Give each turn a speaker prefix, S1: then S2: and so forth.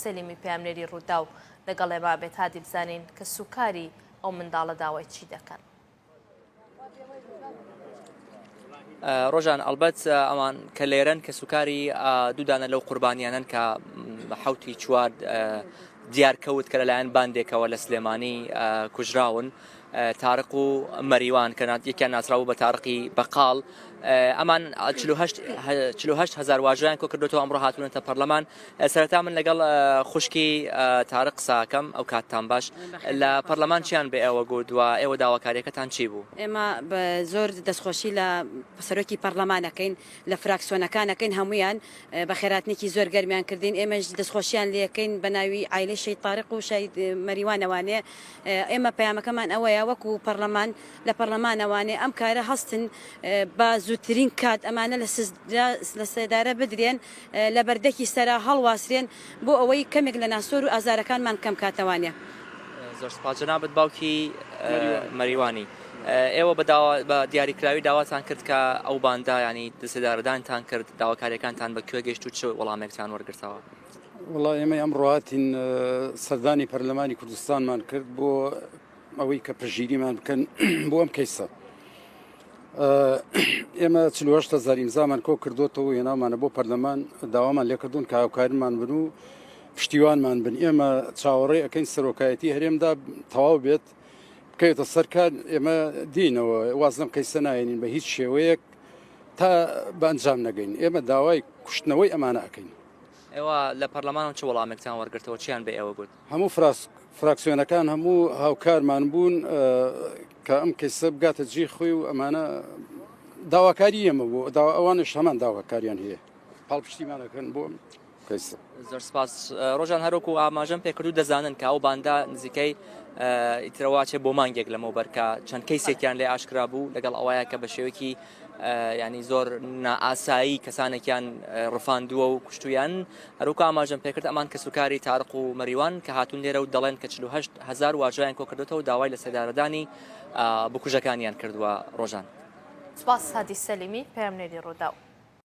S1: سەلیمی پەیامنێری رووداو لەگەڵ ئێمە بێت هادی بزانین کەسوکاری ئەو منداڵە داوای چی دەکەن.
S2: ڕۆژان ئەڵبەت ئەوان کە لێرەن کەسوکاری دوودانە لەو قوربانیانن کە حوتی چوار دیار کەوت کە لەلایەن باندێکەوە لە سلێمانی کوژراون تارق و مەریوان کە یەکیان ناسراو بە تارقی بەقاڵ ئەمان 48 هزار واژۆیان کۆ کردوەوە ئەمڕۆ هاتوونەتە پەرلەمان سەرەتا من لەگەڵ خوشکی تارق قساکەم ئەو کاتتان باش لە پەرلەمان چیان بە ئێوە گوت و ئێوە داواکاریەکەتان چی بوو؟
S3: ئێمە بە زۆر دەستخۆشی لە سەرۆکی پەرلەمان ئەکەین لە فراکسیۆنەکان ئەکەین هەموویان بە خێراتنێکی زۆر گەرمیان کردین ئێمەش دەستخۆشیان لێکەین بە ناوی عایلەی شەهید تارق و شەهید مەریوانەوانێ ئێمە پەیامەکەمان ئەوەیە وەکو پەرلەمان لە پەرلەمانەوانێ ئەم کارە هەستن بە زووترین کات ئەمانە لە لە سێدارە بدرێن لە بەردەکی سەرا هەڵواسرێن بۆ ئەوەی کەمێک لە ناسۆر و ئازارەکانمان کەم کاتەوانێ.
S2: زۆر سپاس جەنابت باوکی مەریوانی ئێوە بە داوا بە دیاریکراوی داواتان کرد کە ئەو باندە ینی دەسێدارەدانتان کرد داواکاریەکانتان بە کوێ گەشت و چ وەڵامێکتان وەرگرتەوە؟
S4: وڵا ئێمە ئەمڕۆ هاتین سەردانی پەرلەمانی کوردستانمان کرد بۆ ئەوەی کە پشگیریمان بکەن بۆ ئەم کەیسە ئێمە 48 هزار ئیمزامان کۆ کردوتەوە هێنامانە بۆ پەرلەمان داوامان لێکردوون کە هاوکارمان بن و پشتیوانمان بن ئێمە چاوەڕێ ئەەکەین سەرۆکایەتی هەرێمدا تەواو بێت بکەوێتە سەرکار ئێمە دینەوە واز لەم کەیسە نایەنین بە هیچ شێوەیەک تا بە ئەنجام نەگەین ئێمە داوای کوشتنەوەی ئەمانە ئەەکەین.
S2: ئێوە لە پەرلەمانەوە چ وەڵامێکتان وەرگرتەوە چیان بە ئێوە گوت؟
S4: هەموو فراکسیۆنەکان هەموو هاوکارمان بوون کە ئەم کەیسە بگاتە جێی خۆی و ئەمانە داواکاری ئێمە بوو ئەوانش هەمان داواکاریان هەیە پاڵپشتیمانەکەن بۆ کەیسە.
S2: زۆر سپاس ڕۆژان هەروەکو ئاماژەم پێکردو دەزانن کە ئەو باندە نزیکەی ئیترەواچێ بۆ مانگێک لەمەوبەر کە چەند کەیسێکیان لێ ئاشکرا بوو لەگەڵ ئەوەیە کە بە شێوەیەکی ینی زۆر نائاسایی کەسانێکیان ڕفاندووە و کوشتویان هەروکو ئاماژەم پێکرد ئەمان کەسوکاری تارق و مەریوان کە هاتوون لێرە و دەڵێن کە 48 هزار واژۆیان کۆکردوێتەوە داوای لە سێدارەدانی بکوژەکانیان کردووە ڕۆژان.
S1: سپاس هادی سەلیمی پەیامنێری ڕووداو.